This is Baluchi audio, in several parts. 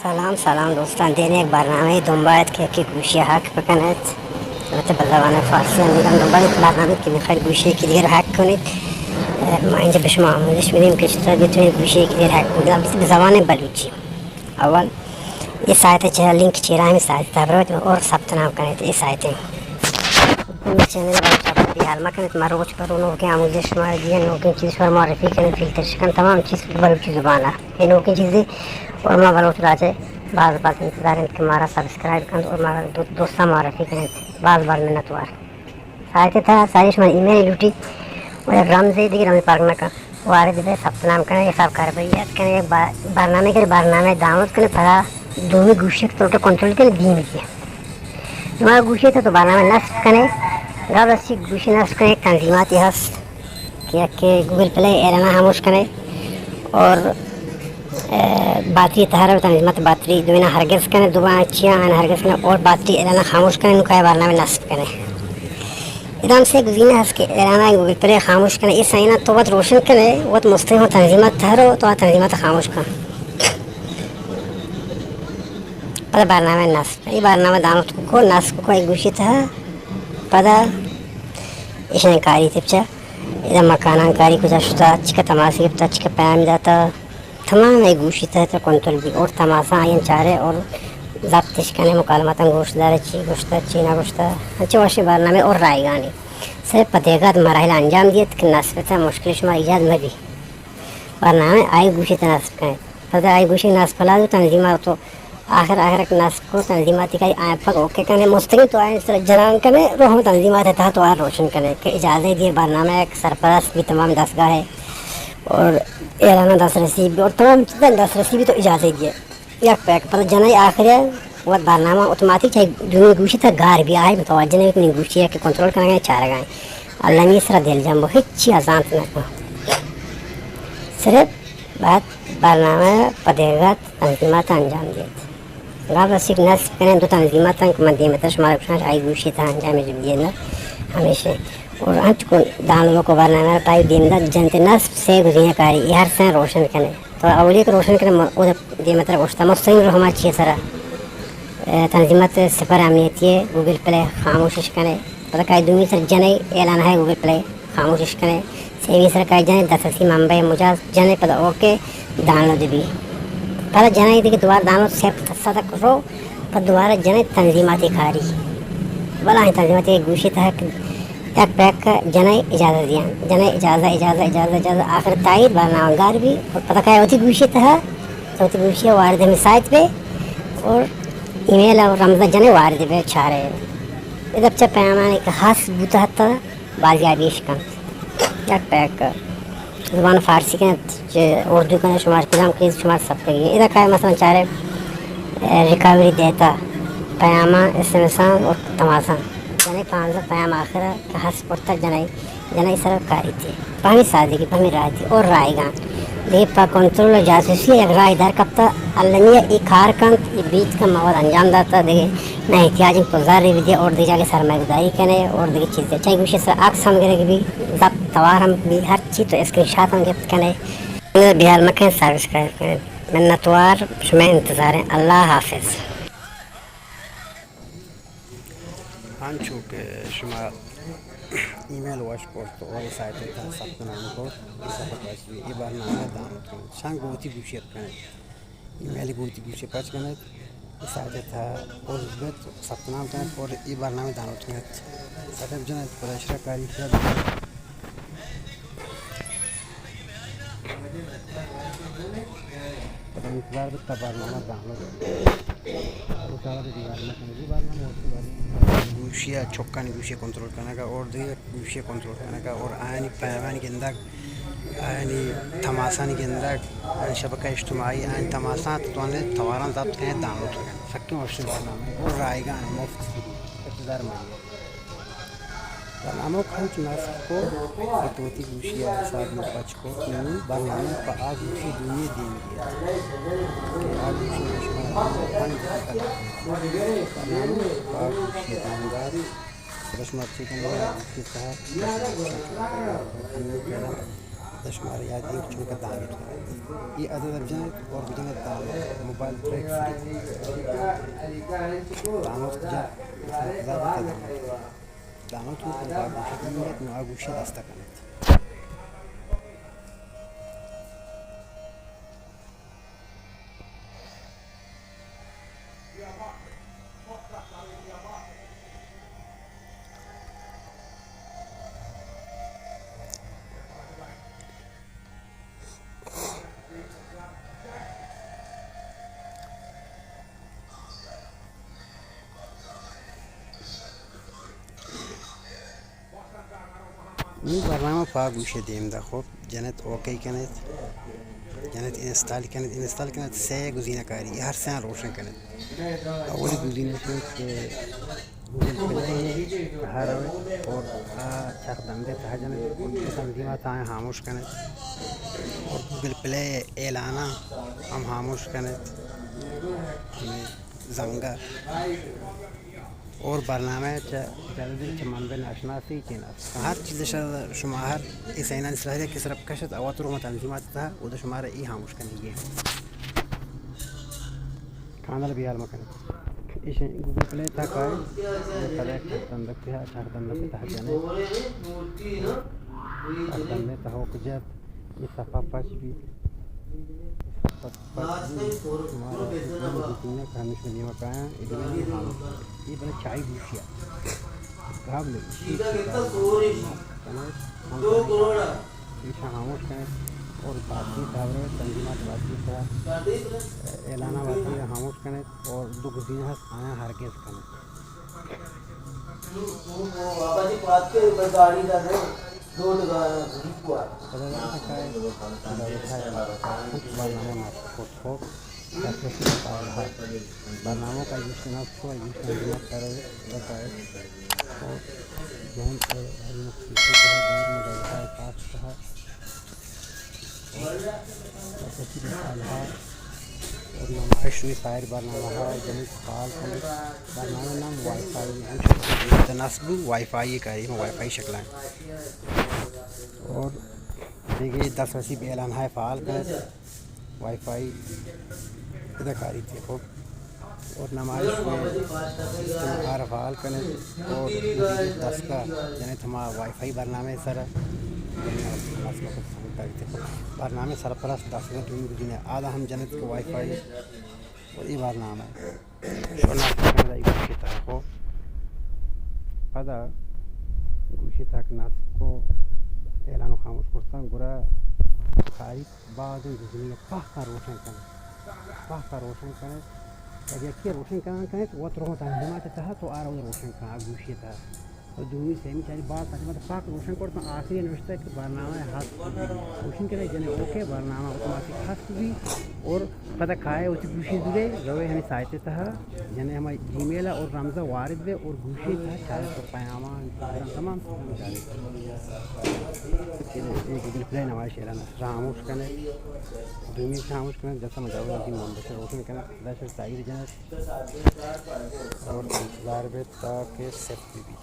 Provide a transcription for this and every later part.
سلام، سلام دوستان، دین یک برنامه دنبال ات که یکی گوشی حق بکنت. البته به زبان فارسی هم می‌گم دنبال یک برنامه که می‌خواید گوشی یکی دیگر حق کنید. اه، ما اینجا به شما آموزش می‌دیم که چطور بتونید گوشی یکی دیگر حق کنید. البته به زبان بلوچی. اول یه سایت چه لینک چیرا همین سایت تبرد اور ثبت نام کنید. یه سایت این چنل برای شما بیحال مکنید. ما روچ پر نوکیں آموزش شما دیگه نوکیں چیز پر معرفی کنید، فیلتر شکن تمام چیز بلوچی زبان. اے نوکیں چیزے اور ما بلوچ راج ء باز باز انتظار انت کہ مارا سبسکرائب کنت اور مارا دو-، دوستاں معرفی کنت. باز باز منتوار. سایت ء تہا ساری شما ایمیل لوٹی و یک رمزے دگہ رمز پرک نہ کن. وارد بے ثبت نام کنے، حساب کاربری یاد کنے، یک با-، برنامہ کنے، برنامہ دانلود کنے، پدا دومی گوشی کہ تو کنٹرول کنے دیم دیے. شما گوشی تو، تو برنامہ نصب کنے، گا بسی گوشی نصب کنے، تنظیماتی ہست. کہ یکے گوگل پلے اعلان خاموش کنے اور، اه، باتری تہر و تنظیمات باتری دوینا ہرگز کنے، دوبا چیا آن ہرگز کنے اور باتری اعلان خاموش کنے، نو کائے برنامہ نصب کنے. ادام سے گزینہ ہست کہ اعلان گوگل پلے خاموش کنے، اس اینا تو وت روشن کنے، وت مستقیم تنظیمات تہر و تو آ تنظیمات خاموش کن. پدا برنامہ نصب، یہ برنامہ دانلود کو، نصب کو، ایک گوشی تہا، پدا ایشان کاری تپچا. ادا مکاناں کاری کجا شتا، چکا تماس گپتا، چکا پیام داتا، تمام اے گوشی تہا ترا کنترل بی اور تماساں آیاں چارے اور ضبطش کنے، مکالماتاں گوش دارے، چی گوشتا، چی نہ گوشتا. انچو وشیں برنامہ اور رائگانے. صرف پہ دگہ مراحل انجام دیت کہ نصب تا مشکل شما ایجاد مبی. برنامہ آئی گوشی تہا نصب کنے. پدا آئی گوشی نصب پلا دو تنظیمات تو آخر، آخر کہ نصب کو تنظیماتی کاری آیاں پک اوکے کنے، مستقیم تو آیاں سر جنان کنے، رو ہم تنظیمات تہا تو آ روشن کنے کہ اجازہ دیے برنامہ یک سرپرست بی تمام دستگاہ ہے اور اعلان دسترسی بی اور تمام چیزاں دسترسی بی تو اجازہ دیے. یک پیک پر جنائی آخر ہے، وت برنامہ اتوماتیک چاہے دومی گوشی تا گار بی آئے متوجہ نہیں کہ نی گوشی ہے کہ کنٹرول کرنا ہے، چارگا ہے. اللہ نی سر دل جنبو، ہچی آزانت نہ کو. صرف بعد برنامہ پدیگت تنظیمات انجام دیت. گپ رسیت نصب کنیں دو تنظیمات انت کہ من دیمتر شمارا گوشاں، آئی گوشی تہا انجام دیت نہ ہمیشہ. اور انچ کو دانلود کو برنامہ پائی دیمدار جنت نصب سے گزینہ کاری، یہ ہر سیں روشن کنے. تو اولی کہ روشن کنے، او دیمتر گوشتا مستقیم رو ہما چیئے سرا، اے، تنظیمات سپر امنیتی گوگل پلے خاموشش کنے. پدا کائی دومی سر جنے اعلان ہے گوگل پلے خاموشش کنے، سیمی سر کائی جنے دسترسی منبع مجاز جنے، پدا اوکے دانلود بی. پدا جنے دیگہ دوبارہ دانلود صفر صد تک رو، پدا دوبارہ جنے تنظیماتی کاری. بلا ہیں تنظیماتی گوشی تہا یک پیک جنے اجازہ دیاں. جنے اجازہ، اجازہ، اجازہ، اجازہ، آخر تائید برنامہ گار بی. اور پدا کائی وتی گوشی تہا، وتی گوشی وارد ہمیں سائت پہ، اور ایمیل اور رمزہ جنے وارد بے چارے. ادا چہ پیمانے کہ ہست بوتا حتی بازیابیش کنت. یک پیک زبان فارسی کنت، چہ اردو کنت، شما کدام کہ شما ثبت کنگی. ادا کائے مثلاً چارے، اے، ریکاوری دیتا، پیاماں، ایس ایم ایساں اور تماساں. یعنی پانزدہ پیام آخر کہ ہست پرتا جنائی، جنائی سر کاری تھی. پہ ہمیں سادگی، پہ ہمیں راحتی اور رائگان. دے پہ کنترول و جاسوسی یک راہ در کپتا، المیہ ای کار کنت، ای بیت کا مواد انجام داتا، دے نہ احتیاج تو زر بھی دے اور دے جاگے سرمایہ گذاری کنے اور دے چیز دے. چاہے گوشے سر عکس ہم گرگ بھی، ضبط توار ہم بھی، ہر چی تو اسکرین شاٹ ہم گپت کنے. بیال مکن، سبسکرائب کن. منتوار، شما انتظار ہیں. اللہ حافظ. ہنچو کہ شما ایمیل وش کرت اور سائٹ تہا ثبت نام کرت، اے سائٹ وش بی، اے برنامہ دانلود کنت. شان گوتی گوشی کنت. ایمیل گوتی گوشی پچ کنت، اے سائٹ تہا عضو بیت، ثبت نام کنت اور اے برنامہ دانلود کنت. سبب جنت، پدا اشرا کاری شد. پدا انتظار بت تا برنامہ دانلود. گوشی ء چکانی گوشی کنٹرول کنگ ء اور دگہ گوشی کنٹرول کنگ ء اور آیانی پیامانی گندگ، آیانی تماسانی گندگ، آیانی شبکہ اجتماعی، آیانی تماساں تو آنی تواراں ضبط کنیں، دانلود کنیں. سکیں وشیں برنامہ اور رائگان مفت فری، انتظار مریے. برنامہ ہنچ نصب کو کہ تو وتی گوشی ء حساب نہ پچ کو، نوں برنامہ پہ آ گوشی دومی دیم دیت کہ آ گوشی شما پنج دقیقہ لگت. برنامہ پہ آ گوشی دیم دات، پدا شما چی کنگ ء آ گوشی تہا شمارا یاد دیم چونکہ دانلوڈ کنیت۔ اے عدد ءَ بجنیت اور بجنیت دانلوڈ، موبائل ٹریک فری۔ دانلوڈ کجا؟ انتظار بوتا دانلوڈ۔ دانلوڈ کنیت، پدا گوشی کنیت، نوں آ گوشی دست ءَ کنیت۔ نوں برنامہ پہ گوشے دیم دا، خب، جنت اوکے کنت، جنت انسٹال کنت، انسٹال کنت، سے گزینہ کاری، ہر سے روشن کنت۔ اولی گزینہ شنت کہ گوگل پلے ءَ روت اور آ چرخ دندے تہا جنت، تنظیمات آیاں خاموش کنت اور گوگل پلے ءِ اعلاناں ہم خاموش کنت۔ ہمے زنگ ءَ اور برنامہ ءَ چہ جلدی چہ منزل ناشناسی چین است۔ ہر چیز ءَ شما ہر اے سینانی صلاحیت کہ صرف کشت، اوتر ہما تنظیمات تہا، اودا شمارا اے خاموش کنگی۔ کانل بیال مکن۔ ایش گوگل پلے تہا کائے، پدا چرخ دندک تہا، چرخ دندک تہا جنے۔ چرخ دندے تہا اوک جت، اے صفحہ پچ بیت۔ صفحہ پچ بیت، شمارا اے دومی گزینہ کہ ہمیش دیما کایاں، اے دومی ہم۔ اے بلے چائی گوشی ءَ۔ قابل ایشی ایشاں خاموش کنیت اور باقی تہا برو، تنظیمات باقی تہا، اعلانہ باقی خاموش کنیت اور دو گزینہ ہست، آیاں ہرگز کنیت۔ برنامہ کا ایشی نصب کو، ایشی نصب کو، ایشی نصب کرو، بتائے۔ اور جون، اے، ہری مکھی کو جو ہے، جون میں جو ہے، پاس کہا۔ اور نمائش ہوئی، فائر برنامہ ہے، جنیت فعال کنیت۔ برنامہ نام وائی فائی ہے، نصب وائی فائی کاری، وائی فائی شکل ہے۔ اور دیگہ دسترسی بہ اعلان ہے فعال کنیت۔ وائی فائی ادا کاری تھی، خب۔ اور نمائش میں سسٹم آر فعال کنیت اور مدیریت دستگاہ جنیت ہما وائی فائی برنامہ سر، یعنی برنامہ سرپرست دستگاہ دومی گزینہ آدا ہم جنیت کہ وائی فائی اور اے برنامہ شو نصب کنگ ءَ گوشی تہا کو۔ پدا گوشی تہا کہ نصب کو، اعلان خاموش کرتاں، گڑا کاری بعد گزینہ پہکا روشن کنیت۔ پہکا روشن کنیت۔ اگر یکی روشن کنان کنیت، وت رو تنظیمات تہا تو آرا روشن کن، آ گوشی تہا۔ اور دومی، سیمی، چاری، باز تقریباً پاک روشن کرتاں، آخری نوشتہ کہ برنامہ ہست۔ روشن کرے جنے اوکے، برنامہ اتوماتیک ہست بی اور پدا کائے وتی گوشی زورے، روے ہمیں سائٹ تہا، جنے ہمیں جی میل اور رمزہ وارد بے اور گوشی تہا چارے تو پیامان تمام سیستم چارے۔ اے گوگل پلے نمائش اعلان خاموش کنے، دومی خاموش کنے، جسم جاؤ نجی منبش روشن کنے، داشت تائید جنے اور انتظار بے تاکہ سیفٹی بی۔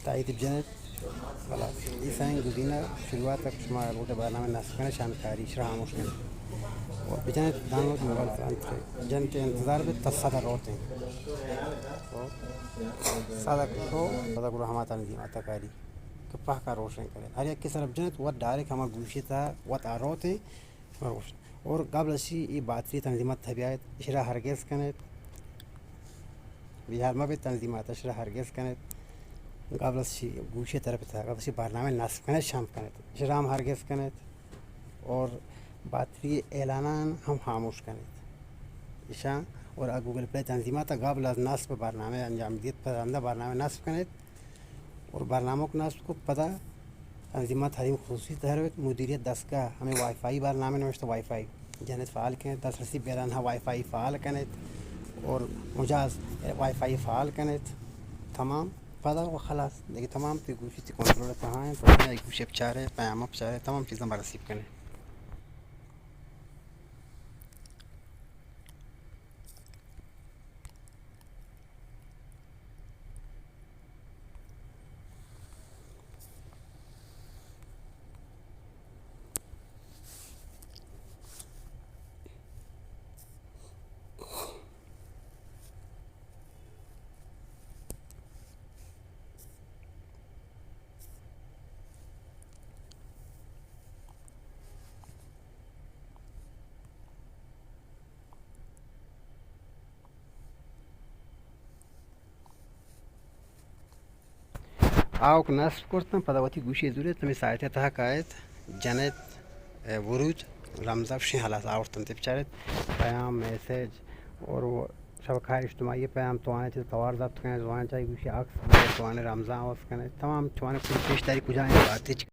تائید بجنت۔ خلاص۔ اے سئیں گزینہ شروعات ءَ شما لوٹ برنامہ نصب کنئے، شان کاری شرا خاموش کنئے۔ و بجنت دانلود موبائل فرانت۔ جنت انتظار بہ تا صدا روت ایں۔ صدا کو، صدا گروہ ہما تنظیم آتا کاری کہ پہکا روشن کنئے۔ ہر یک کہ سر بجنت وت ڈائریکٹ ہما گوشی تا وت آ روت ایں۔ مروش۔ اور قبل اشی اے باتری تنظیمات تہ بیایت، اشرا ہرگز کنیت۔ بیہار مبیت تنظیمات، اشرا ہرگز کنیت۔ قبل اشی گوشی طرف تہ، قبل اشی برنامہ نصب کنیت، شام کنیت۔ اشرا ہم ہرگز کنیت۔ اور باتری اعلانان ہم خاموش کنیت۔ اشان اور آ گوگل پلے تنظیمات قبل از نصب برنامہ انجام دیت، پس ہمدا برنامہ نصب کنیت۔ اور برنامہ کو نصب کو پدا تنظیمات حریم خصوصی تہ رویت، مدیریت دستگاہ ہمیں وائی فائی برنامہ نوشتہ وائی فائی جنت فعال کنیت، دسترسی بیلان ہا وائی فائی فعال کنیت اور مجاز وائی فائی فعال کنیت۔ تمام پدا و خلاص دیگہ تمام تی گوشی تی کنٹرول تہا ہیں، تو اپنے گوشی بچارے، پیام بچارے، تمام چیزاں برسیب کنیت۔ آوک نصب کرتن، پدا وتی گوشی زورت، ہمے سائٹ ء تہا کایت، جنت، اے، ورود، رمز افشیں، ہلاس آورتن تے بچارت، پیام، میسج، اور وہ شبکہ اجتماعی پیام توانے چیز توار ضبط کنے، زوان چاہی گوشی عکس بے، توانے رمزاں اوس کنے، تمام توانے پوری پیش داری کجا ہیں بات ہچ